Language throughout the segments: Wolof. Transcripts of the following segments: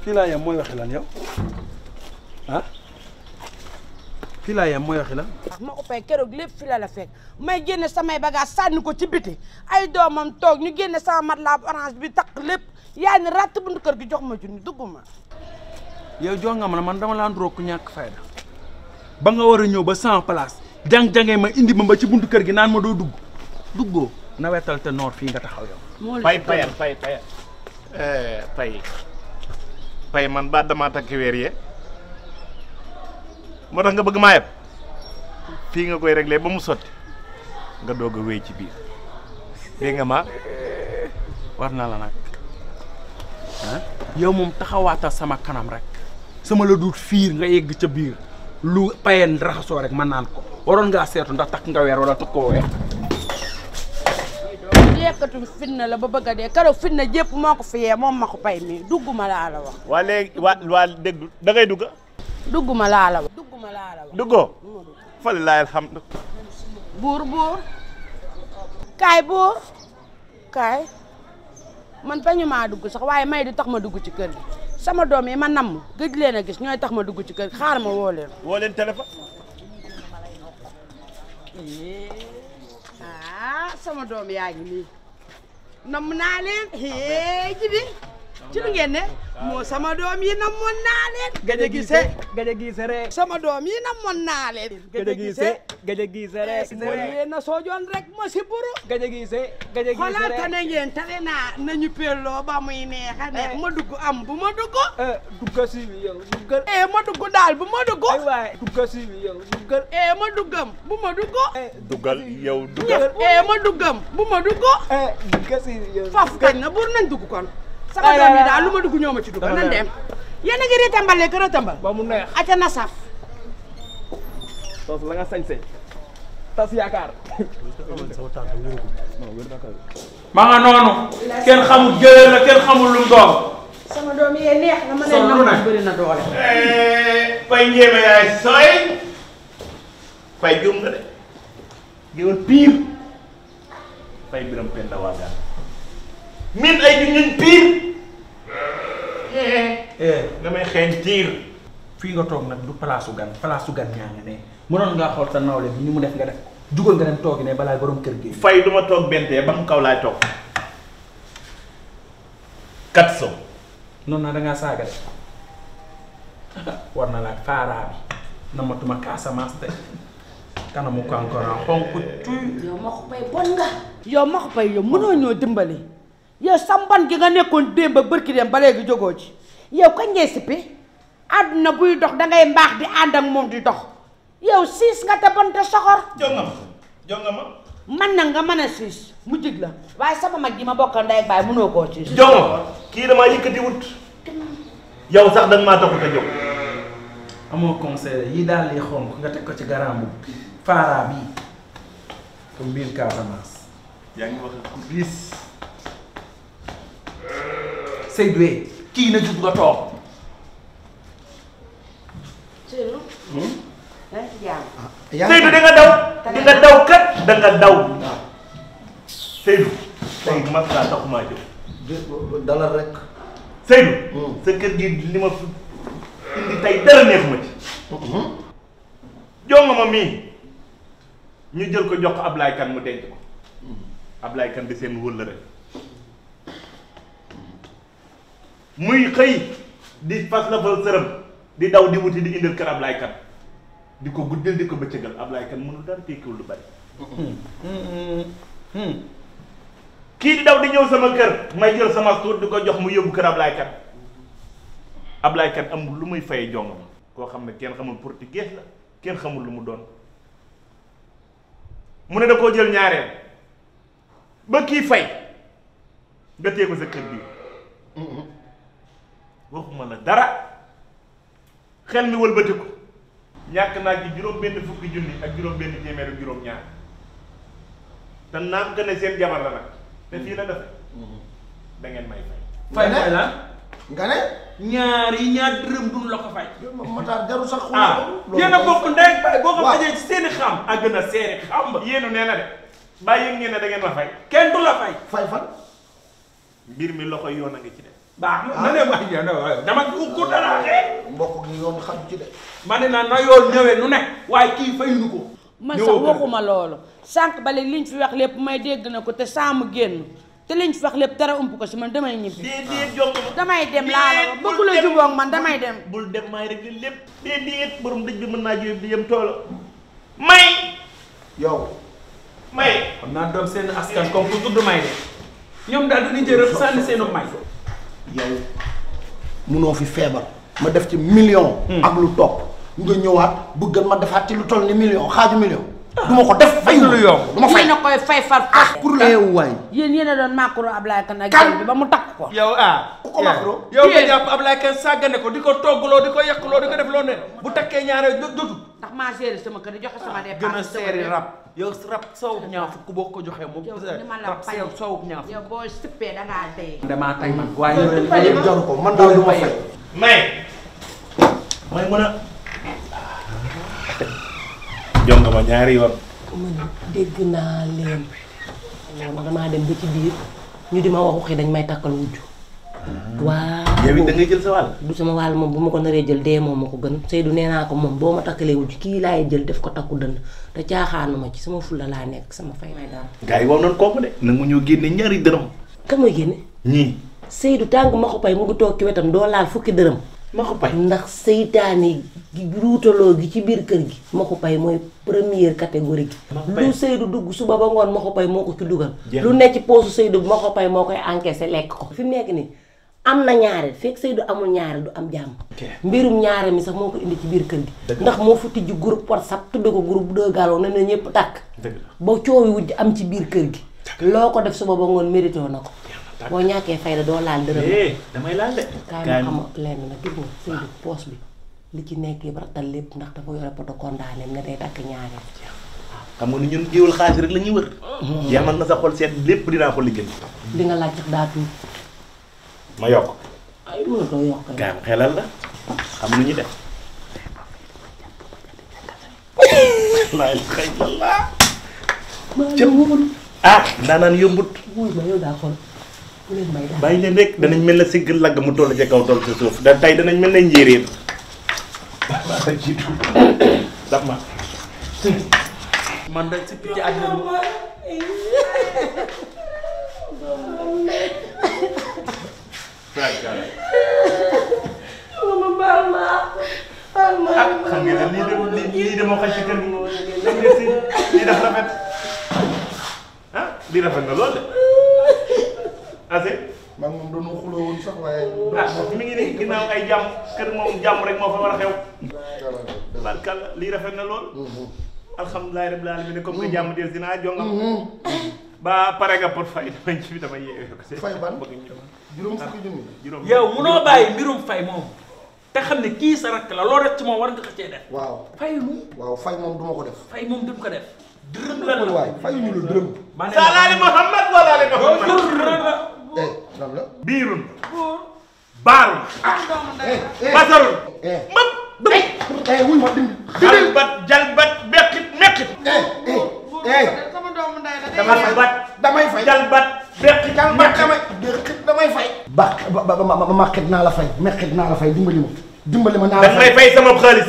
fii laa yem mooy waxi lan yow ah fii laa yem mooy waxi lan. ma ko fay keroog lépp fi la fekk may génne samay bagage sànni ko ci biti ay doomam toog ñu génne sama matelas orange bi takk lépp yaa ni ratt buntu kër gi jox ma junni dugguma. yow jox nga ma man dama laa nduroo ku ñàkk fayda ba nga war a ñëw ba sama place jàng-jangee ma indi ma ba ci buntu kër gi naan ma doo dugg duggoo nawetal te noor fii nga taxaw yow. pay man ba damaa takki weer yee moo tax nga bëgg maa yeb fii nga koy réglé ba mu sotti nga doog a wéy ci biir dégg nga ma war na la nag ah yow moom taxawaatal sama kanam rek sama la duut fiir nga yegg ca biir lu payeen raxasoo rek mën naan ko waroon ngaa seetu ndax takk nga weer wala takk koo weer. yekkatu fitna la ba bëgg a dee keroog fitna jépp moo ko fi yee moom ma ko pay mi dugguma laa la wax. waa léegi waa dégg da ngay dugg. dugguma laa la wax. dugguma laa la wax. duggoo. fali laay alhamdu. buur kaay buur kaay man bañu maa dugg sax waaye may di tax ma dugg ci kër gi sama doom yi ma namm gëj leen a gis ñooy tax ma dugg ci kër gi xaar ma woo leen. woo leen téléphone. sama doom yaa ngi nii namm naa leen jibi ci lu ngeen ne moo sama doom yi namoon naa leen gëj a gise rek sama doom yi namoon naa leen gëj a gise rek mooy yéen na soojoon rek ma si buru gëj a gise rek xoolaata na ngeen tare naa nañu pelloo ba muy neexa neex ma dugg am bu ma dugg dugga si bi yow duggal ma dugg daal bu ma dugg ay waay dugga si bi yow duggal ma duggam bu ma dugg duggal yow duggal ma duggam bu ma dugg dugga si bi yow faf kañ na buur nañ dugg kon sama doom yi daal lu ma dugg ñoo ma ci dugg nan dem yéen a ngi reetambale kër a tambal ba mu neex aca na saf tos la nga sañse tas yaakaar ma nga noonu kenn xamul jëlee la kenn xamul lu mu doon. sama doom yi neex na ma leen nam bëri na doole fay njéeme yaay sooy fay juum nga de géwal pire fay biram penda waagaan min ay ju ñuñ pire nga may xeeñ tiir fii nga toog nag du palaasu gan ñaa nga ne mënoon ngaa xool sa nawle bi ni mu def nga def jugal nga dem toogi ne balaa borom kër gi. fay du ma toog bentee ba mu kaw laay toog 400 noonu naa dangaa saaga de war na laa faaraa bi namatuma Casamance de kanamu kankoran xonk tuy yow ma ko pay bon nga yow ma ko pay yow mënoo ñoo dimbali yow sa mban gi nga nekkoon démb ak bërki dem ba léegi jógoo ci yow kañ ngay sippi àdduna buy dox dangay mbaax di ànd ak moom di dox yow siis nga te bon te soxor jongama man na nga mën a siis mu jig la waaye sama mag ji ma bokkal ndey ak baay mënoo koo siis jongama kii damaa yëkkati wut yow sax danga maa taxut a jóg amoo conseil yi daal li xonk nga teg ko ci garambu faaraa bii comme biir Casamance yaa ngi wax ku diis Seydou kii na jug nga toog Seydou Seydou da nga daw kat da nga daw Seydou Seydou mas laa taxumaa jóg dalal rek Seydou sa kër gi li ma fi indi tey dara neex ma ci jonga ma mii ñu jël ko jox ko Ablaye Kane mu denc ko Ablaye Kane di seen wëllëre muy xëy di fas la fal sërëm di daw di wuti di indil kër Ablaye Kane di ko guddil di ko bëccëgal Ablaye Kane mënul dara tekkiwul lu bari kii di daw di ñëw sama kër may jël sama tuut di ko jox mu yóbbu kër Ablaye Kane Ablaye Kane amul lu muy fayee jongam koo xam ne kenn xamul portugais la kenn xamul lu mu doon mu ne da koo jël ñaareel ba kii fay nga tee ko sa kër bi waxuma la dara xel mi wëlbatiku ñàkk naa ci juróom-benn fukki junni ak juróom-benn téeméer ak juróom-ñaar te naam que ne seen jabar la nag te fii la defe da ngeen may fay. fay la nga ne ñaar dërëm duñ la ko fay. Matar jaru sax yéen a bokk ndey baay boo ko fajee ci seeni xam ak gën a seeni xam yéenu nee na de bàyyi ngeen ne da ngeen ma fay kenn du la fay fay fan mbir mi loxo yoon a ngi ci de baax na ne wax dama ku dara mbokk gi yoon xam ci de. ma ne na yoon ñëwee nu ne waaye kii fayuñu ko. man sax waxuma loolu sànq ba léegi liñ fi wax lépp may dégg na ko te saamu génn te liñ fi wax lépp dara ump ko si man damay ñibbi. déedéet jong damay dem laa la bëgg la jubóog man damay dem. bul dem may rek lépp déedéet borom dëj bi mën naa jóge di yem toolo may yow. may xam naa doom seen askan comme ku tudd may de ñoom daal dañuy jël sànni seenu may. yow munoo fi feebar ma def ci million. ak lu topp nga ñëwaat bëggal ma defaat ci lu toll ni million xaaju million. du ma ko def fay lu yomb. du ma fay yéen a koy fay far far. pour la waay. yéen yéen a doon màkkuru Ablaye Kane ak jël bi ba mu takk ko. yow ku ko makro. yow nga jàpp Ablaye Kane sàggane ko di ko toggaloo di ko yàqloo di ko def loo ne bu takkee ñaareel jotul. ndax maa seeri sama kër di joxe sama dépense. gën a seeri rab yow rab sawub ñaar fukk boo ko joxee moom. yow ni ma la fay sawub ñaar fukk. yow boo sippee da ngaa dee. damaa tay man waaye yëpp jaru ko man daal du ma fay. may mën a jonga ma ñaari yoon man dégg naa leen loolu damaa dem ba ci biir ñu di ma wax waxi dañ may takkal wujj waaw yow it da ngay jël sa wàll du sama wàll moom bu ma ko naree jël dee moom ma ko gën Seydou nee naa ko moom boo ma takkalee wujj kii laay jël def ko takku dënd te caaxaanuma ci sama fulla laa nekk sama fay may daal gars yi wax noonu kooku de nangu ñoo génne ñaari dërëm kan mooy génne ñii Seydou tàng ma ko pay mu ngi toog ci wetam doo laal fukki dërëm ma ko pay ndax seytaane gi ruutaloo gi ci biir kër gi ma ko pay mooy première catégorie gi lu Seydou dugg suba ba ngoon ma ko pay moo ko ci dugal lu nekk ci poosu Seydou ma ko pay moo koy encaissé lekk ko fi mu nekk nii am na ñaareel fekk Seydou amul ñaareel du am jàmm mbirum ñaareel mi sax moo ko indi ci biir kër gi ndax moo fa tijji groupe WhatsApp tudde ko groupe 2 Gallo ne na ñëpp tàkk ba coowi wujj am ci biir kër gi loo ko def suba ba ngoon mérité na ko boo ñàkkee fayda doo laal dërëm damay laal de kaay ma xam lenn nag gis nga Seydou poos bi li ci nekk yëpp rattal lépp ndax dafa yore poto condamné ne day takk ñaareel xam nga ni ñun géewul xaalis rek la ñuy wër yemal na sa xol seet lépp dinaa ko liggéey li nga laaj sax daa tuut ma yokk ay mënatoo yokk gaam xelal la xam nu ñu def laay xëy la ndaanaan yombut wuy ma yow daa xool bu leen may daal bàyyi leen rek danañ mel na siggal lagg mu toll ci kaw toll ci suuf da tey danañ mel na njéeréer jiitu daf ma man da si picc àddina xam nga ne lii de moo xaj ci kër gi lii daf rafet ah lii rafet na lool de ase man moom doon xuloo woon sax waaye. mi ngi nii ginnaaw ay jàmm kër moom jàmm rek moo fa war a xew barkalla lii rafet na lool alhamdulilah rabbil alamin comme que jàmm des dinaa jongam ba pare nga pour fay dama ci dama yeewee ko fay ban juróom fukki junni. juróom yow munoo bàyyi mbirum fay moom te xam ne kii sa rakk la loo rek ci moom war nga ko cee def. waaw fay lu waaw fay moom du ma ko def. fay moom duñ ko def. dërëm la la waay fayuñu la dërëm. salaali Muhammad wala ali Muhammad lan la. biirun baarun basarun mab wuy ma dindi. jalbat jalbat beqit meqit sama doomu ndey la jalbat damay fay. jalbat beqit damay fay. ba maqit naa la fay meqit naa la fay dimbali ma naa la daf may fay sama xaalis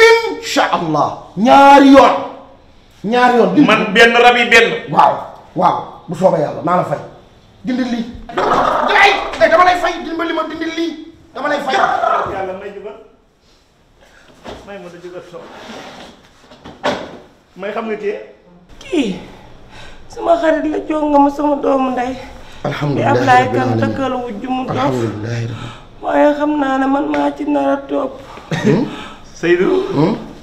insha allah ñaari yoon man benn rab yi benn waaw bu soobee yàlla naa la fay dindi lii dama lay fay dimbali ma dindi lii dama lay fay yàlla may jugal may ma da jugal so may xam nga kii sama xarit la jonga ma sama doomu ndey alhamdulilah di Ablaye Kane takkal wujj mu dof alhamdulilah waaye xam naa ne man maa ci nar a topp Seydou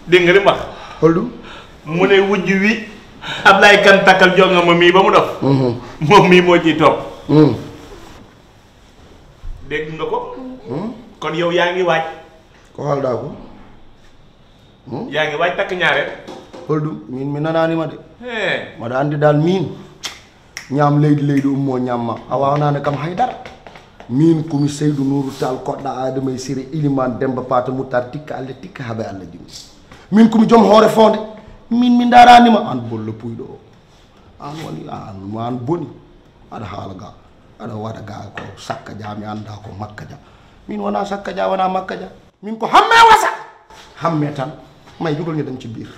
dégg nga li mu wax Oldu mu ne wujj wi Ablaye Kane takkal jonga ma mii ba mu dof moom mii moo ciy topp dégg nga ko kon yow yaa ngi waaj ko xal daa ko yaa ngi waaj takk ñaareel Oldu miin mi nanaani ma de ma da andi daal miin ñaam leydi ummo ñamma a wawnano kam haydara min komi Seydou Nourou Tall koɗɗa adama e séré iliman demba pata moutar tikka allah tikka haaɓe allah jimi min komi joom hoore fonde min mi daranima an bolla puyɗo o an woni an boni aɗa haala ga aɗa waɗa ga ko sakka dia mi anda ko makka dia min wona sakka dia wona makka dia min ko hamme wasa hamme tan may jugal ñu dem ci biir